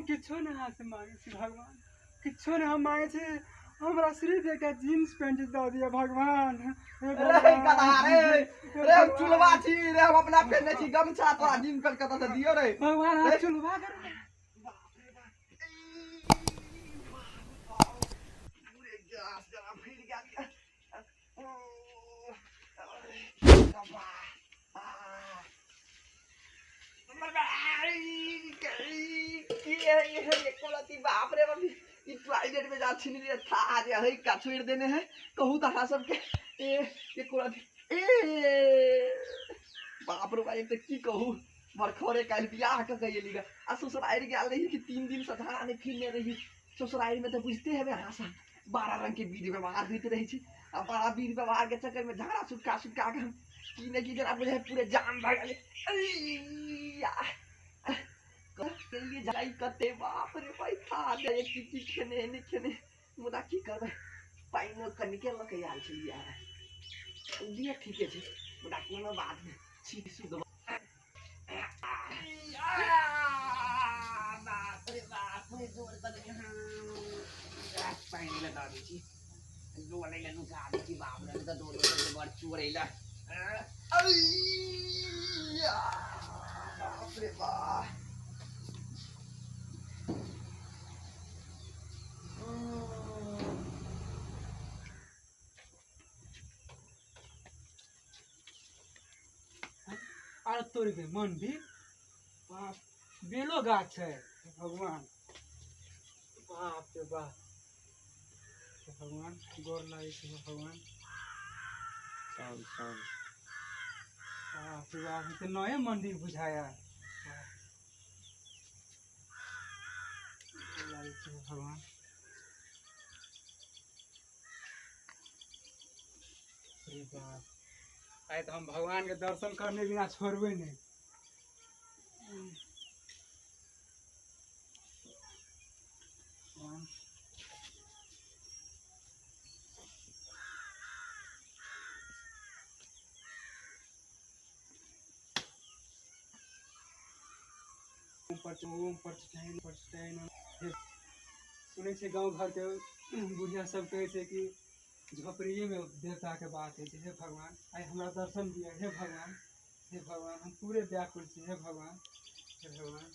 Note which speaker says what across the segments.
Speaker 1: किछो नहि अहाँ से मांगै छी भगवान, किछो नहि हम मांगै छी, हमरा सिर्फ एकटा जींस पैंट दऽ दिअ भगवान। हे
Speaker 2: रे
Speaker 1: भगवान,
Speaker 2: गधा रे,
Speaker 1: हे
Speaker 2: रे हम
Speaker 1: भगवान।
Speaker 2: चुलवा छी रे, हम अपना पेनने छी गमछा, तोरा जींस पैंट कतऽ से दियौ रे?
Speaker 1: भगवान अहाँ चुलवा करू।
Speaker 2: पूरे गैस जरा फैल गेल यऽ। बाप रे बाप, ई टॉयलेट में जा छिन रे था जे है का छोड़ देने है। कहू त अहाँ सबके ए एको रति ए बाप रे बाप, त की कहू, बरखोरे काल्हि बियाह क के एली ग आ ससुरारि गेल रही कि 3 दिन से झाड़ा नहि फिरने रही। ससुरारि में त बुझते हेबै अहाँ सब, 12 रंग के विध व्यवहार होइत रहै छै आ बड़ा विध व्यवहार के चक्कर में झाड़ा सुटका सुटका के हम की ने की जेना बुझाइ पूरे जाम भऽ गेलै। लिए जाइ कते बाप रे भाई था दे की की खेने नहि खेने, मुदा की करबै, पानिओ कनिके लऽ के आयल छलियै, दिए ठीके छै, मुदा कोनो बात नहि, छी शुद्ध। बाप रे बाप रे, जोर पानि लए दऽ दै छी, डोलै लए नुका दै छी। बाप रे, तऽ डोलो बड़ चोरै लए। बाप रे बाप,
Speaker 1: आर तोड़ के मंदिर, बाप बेलो गाछ है भगवान, बाप रे बाप भगवान, गोर लागै छै भगवान।
Speaker 3: चल चल
Speaker 1: बाप रे बाप, ई तऽ नये मंदिर बुझाया। गोर लागै छै भगवान। अरे बाप, आइ तऽ हम भगवान के दर्शन करने बिना छोड़बै नहि। ओम परचटाइन परचटाइन। सुनै छियै गाँव घरके बुढ़िया सब कहै छै कि झोपड़िएमे देवताके बात होइ छै। हे भगवान, आइ हमरा दर्शन दिअ। हे भगवान, हे भगवान, हम पूरे व्याकुल छी। हे भगवान, हे भगवान।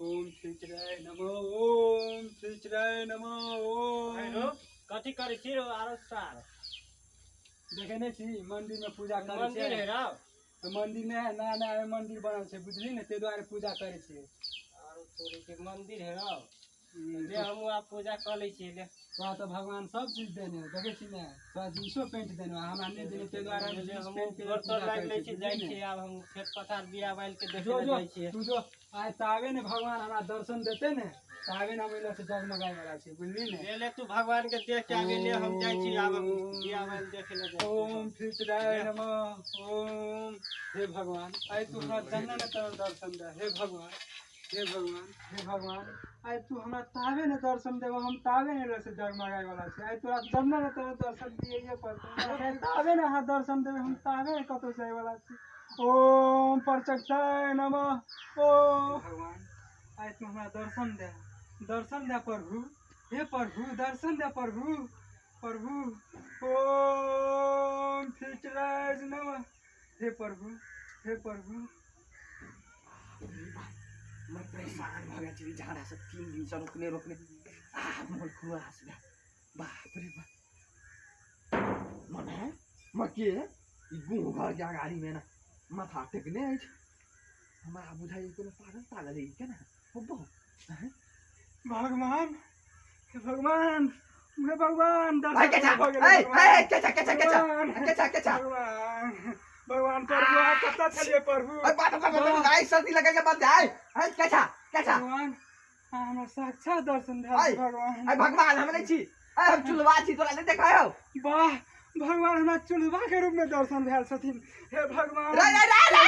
Speaker 1: ओम श्रीचराय नमः, ओम श्रीचराय नमः, ओम।
Speaker 4: कथी करै छी रो आरो सार?
Speaker 1: देखे नहि छी मंदिर में पूजा करै
Speaker 4: मंदिर
Speaker 1: छियै।
Speaker 4: है रौ?
Speaker 1: तऽ मंदिर नहि, नया नया मंदिर बनल छै, बुझली ने, ताहि दुआरे पूजा करै छियै।
Speaker 4: आरो तोरे के मंदिर है रौ? ले हमहूँ आब पूजा कऽ लै छियै। ले
Speaker 1: तोरा तऽ भगवान सब चीज देने हो, देखै छी ने, तोरा जींसो पेंट देने हो, हमरा नहि देने, ताहि दुआरे हम
Speaker 4: ले
Speaker 1: जींस
Speaker 4: हमहूँ
Speaker 1: पेंट के
Speaker 4: गोर तोर
Speaker 1: पूजा
Speaker 4: लागि
Speaker 1: करै
Speaker 4: लै
Speaker 1: छियै,
Speaker 4: छी, जाइ
Speaker 1: बुझली ने?
Speaker 4: छियै आब हम खेत पथार बिया बालि के देखे
Speaker 1: जो
Speaker 4: लए
Speaker 1: जो
Speaker 4: जाइ छियै।
Speaker 1: तू जो, आइ ताबे ने भगवान हमरा दर्शन देते ने ताबे ने हम ओहि से जगमगाय वाला छी, बुझली ने?
Speaker 4: ले ले तू भगवान के देख के आगे ले, हम जाइ छी आब बिया बालि देखे लए जाइ छियै।
Speaker 1: ओम फिचराय नमः, ओम। हे भगवान, आइ तू हमरा जन्ना ने तोरा दर्शन दे। हे भगवान, हे भगवान, हे भगवान, आइ तू हमरा ताबे ने दर्शन देबो, हम ताबे ने से जगमगाय वाला छी। आइ तोरा जन्ना ने तोरा दर्शन दिए पड़तौ, ताबे ने अहाँ दर्शन देबै, हम ताबे ने कतौ जाय वाला छी। ओम परचक्षाय नमः, ओम। भगवान, आइ तू हमरा दर्शन दे, दर्शन दे प्रभु, हे प्रभु, दर्शन दे प्रभु, प्रभु। ओम फिचराज नमः। हे प्रभु, हे प्रभु।
Speaker 2: मैं परेशान भऽ गेल छी झाड़ा से 3 दिन से रोकने रोकने आ मोन खुआस भेल। बाप रे बाप, मने मके ई गुह घर के अगाड़ी में ना माथा टेकने अछि, हमरा बुझाइ कोनो पागल तागल है केना हो बहु।
Speaker 1: भगवान, हे भगवान, हे भगवान, दर्शन
Speaker 2: ए, केचा,
Speaker 1: भऽ गेलै
Speaker 2: ए,
Speaker 1: भगवान।
Speaker 2: ए, केचा, केचा, केचा,
Speaker 1: भगवान,
Speaker 2: केचा, केचा।
Speaker 1: भगवान, भगवान, प्रभु, अहाँ कतऽ छलियै प्रभु?
Speaker 2: ए, बाप, बाप, बाप, बाप, आइ सर्दी लगै के बात है, आइ, केचा, केचा।
Speaker 1: भगवान, अहाँ हमरा साक्षात दर्शन भेल
Speaker 2: आइ,
Speaker 1: भगवान।
Speaker 2: आइ भगवान, हम नहि छी, आइ हम चुलवा छी, तोरा नहि देखाय हौ।
Speaker 1: वाह भगवान, हमरा चुलवा के रूप में दर्शन भेल छथिन। हे भगवान,
Speaker 2: रे, रे, रे, रे।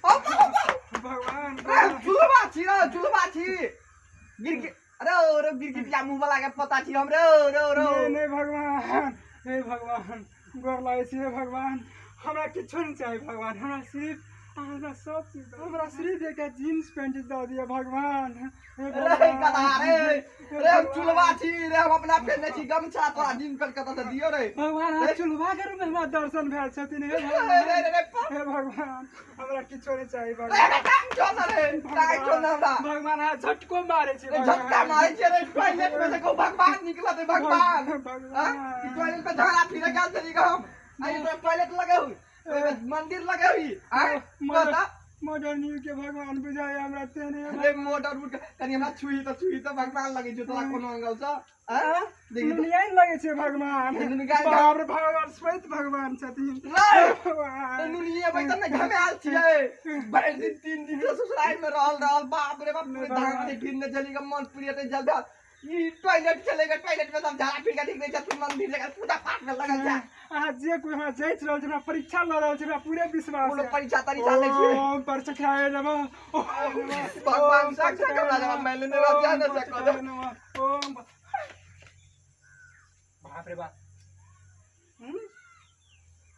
Speaker 2: ओ, बाप, बाप।
Speaker 1: भगवान,
Speaker 2: रे, हम चुलवा छी रे, चुलवा छी। गिर, अरे ओ रे, गिरगिटिया मुँह वाला के पता छी हम रे, रे, रे।
Speaker 1: नहीं, नहीं भगवान, हे भगवान, गोर लागै छी हे भगवान, हमरा किछो नहि चाही भगवान, हमरा सिर्फ हमरा सब चीज, हमरा सिर्फ एकटा जींस पैंट दऽ दिअ भगवान। हे
Speaker 2: रे गधा रे, रे हम
Speaker 1: भगवान।
Speaker 2: चुलवा छी रे, हम अपना पेनने छी गमछा, तोरा जींस पैंट कतऽ से दियौ रे?
Speaker 1: भगवान, अहाँ चुल्हा के रूप में हमरा दर्शन भेल छथिन। हे
Speaker 2: रे रे
Speaker 1: भगवान,
Speaker 2: रे रे
Speaker 1: हे भगवान, हमरा किछो नहि चाही
Speaker 2: रे
Speaker 1: भगवान।
Speaker 2: रे, टांग छोड़ ना रे, टांग छोड़ ना हमरा।
Speaker 1: भगवान, अहाँ झटको मारै छी।
Speaker 2: रे झटका मारै छियै रे, टॉयलेट में से कहू भगवान निकलत है भगवान।
Speaker 1: भगवान।
Speaker 2: ई टॉयलेट पे झगड़ा फिरे गेल छली हम, आ ई तोरा टॉयलेट लगे हुई, ओहिमे मंदिर लगे हुई, आँय बता।
Speaker 1: मॉडर्न युग के भगवान बुझाय हमरा तेने।
Speaker 2: रे मॉडर्न युग के, कनि हमरा छुही तऽ छुही तऽ भगवान लगै छौ तोरा कोनो एंगल सँ, आँय? देखी तऽ।
Speaker 1: नुनियाइन लगै छै भगवान।
Speaker 2: नुनियाइन
Speaker 1: बाप रे, भगवान श्वेत भगवान छथिन।
Speaker 2: रे!
Speaker 1: भगवान।
Speaker 2: नुनियेबै तऽ नहि घमायल छियै, भरि दिन 3 दिन से ससुराल में रहल रहल, बाप रे बाप, पूरे धान नहि फिरने चली गे, मन प्रिय नहि जल भेल। ई टॉयलेट चले गए, टॉयलेट में सब झाड़ा फिर के निकलै छथिन, मंदिर जगह पूजा पाठ में लगल छै।
Speaker 1: अहाँ जे कोइ हमरा जाँचि रहल छै, हमरा परीक्षा लऽ रहल छै, हमरा पूरे विश्वास
Speaker 2: कोनो
Speaker 1: है।
Speaker 2: परीक्षा तरीक्षा लै छियै?
Speaker 1: ओम परचखाय नमः, ओम नमः,
Speaker 2: भगवान
Speaker 1: ओम
Speaker 2: साक्षात
Speaker 1: परचखाय
Speaker 2: हमरा
Speaker 1: नमः,
Speaker 2: जवाब मानि लेने रहत, जा
Speaker 1: ओम
Speaker 2: ने सकत।
Speaker 1: परचखाय नमः, ओम बाप रे बाप।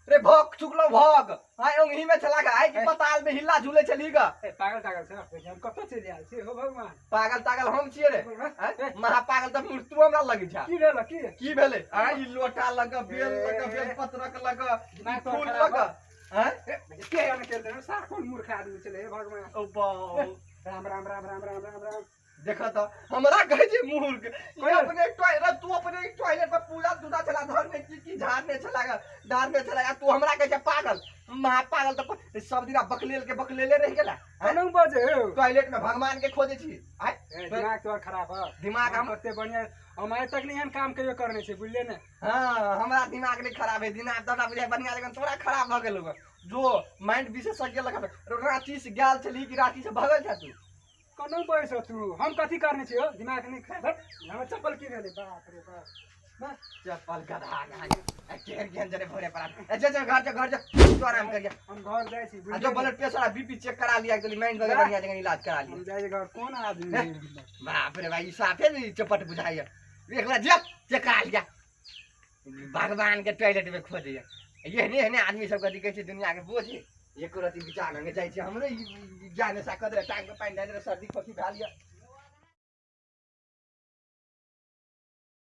Speaker 2: रे भोग चुकलो भोग, आइ ओंगही में चला गया, आइ की पताल में हिल्ला झूले चली गा।
Speaker 1: ए, पागल तागल छै, हम कतऽ चलि आयल छी हो भगवान?
Speaker 2: पागल तागल हम छियै रे, आँय? महापागल तऽ मृत्यु हमरा लगै छै।
Speaker 1: की भेल की?
Speaker 2: की भेलै? आँय, ई लोटा लग, बेल लग, बेल पत्रक लग,
Speaker 1: दिमाग तोहर
Speaker 2: फूल
Speaker 1: खराब
Speaker 2: लग, आँय?
Speaker 1: के एहन केल देने? साफ कोन मूर्ख आदमी छलै हे भगवान।
Speaker 2: ओ बाप।
Speaker 1: राम राम राम राम राम राम राम।
Speaker 2: देख तऽ हमरा कहै छै मूर्ख, ई अपने टॉयलेट, तू अपने टॉयलेट पर पूजा तूजा छला, धर में की की झाड़ने छला ग, डारने छला, आ तू हमरा कहै छै पागल, महापागल तऽ सब दिना बकलेल के बकलेले रहि गेला।
Speaker 1: कोना बजे हौ?
Speaker 2: टॉयलेट में भगवान के खोजै छी, आँय?
Speaker 1: ए, दिमाग तोहर खराब है।
Speaker 2: दिमाग
Speaker 1: हम कते बढ़िया, हम आइ तक नहीं एहन काम कहियो करने छी, बुझलियै ने?
Speaker 2: हाँ, हमरा दिमाग नहीं खराब है, दिमाग तोरा बुझाइ बढ़िया, लेकिन तोरा खराब भऽ गेलौ। जो माइंड विशेषज्ञ लग रांची से गेल छली कि रांची से भगल छा तू?
Speaker 1: कोना बैस तू, हम कथी करने छी हो? दिमाग नहीं खराब, हमर चप्पल की भेलै? बाप रे बाप।
Speaker 2: चप्पल गधा गधा केहन केहन जरे भोरे पर, जा जा घर जा, घर जा, तू आराम करिया।
Speaker 1: हम घर जाइ छी।
Speaker 2: आ जो ब्लड प्रेशर आ बीपी चेक करा लिया, एक माइंड वगैरह बढ़िया जगह इलाज करा लिया।
Speaker 1: हम जाइ छी घर, कोन आदमी है?
Speaker 2: बाप रे भाई, साफे नहीं चपट बुझाइया, एक बार जा चेक करा लिया, भगवान के टॉयलेट में खोजैया। एहने एहने आदमी सब कथी कहै छै दुनिया के बोझ है, एको रति विचार ढंगे जाइ छै। हमरो ई ज्ञान सा कदरे टांग के पानि डालि, सर्दी खोखी भए लिया।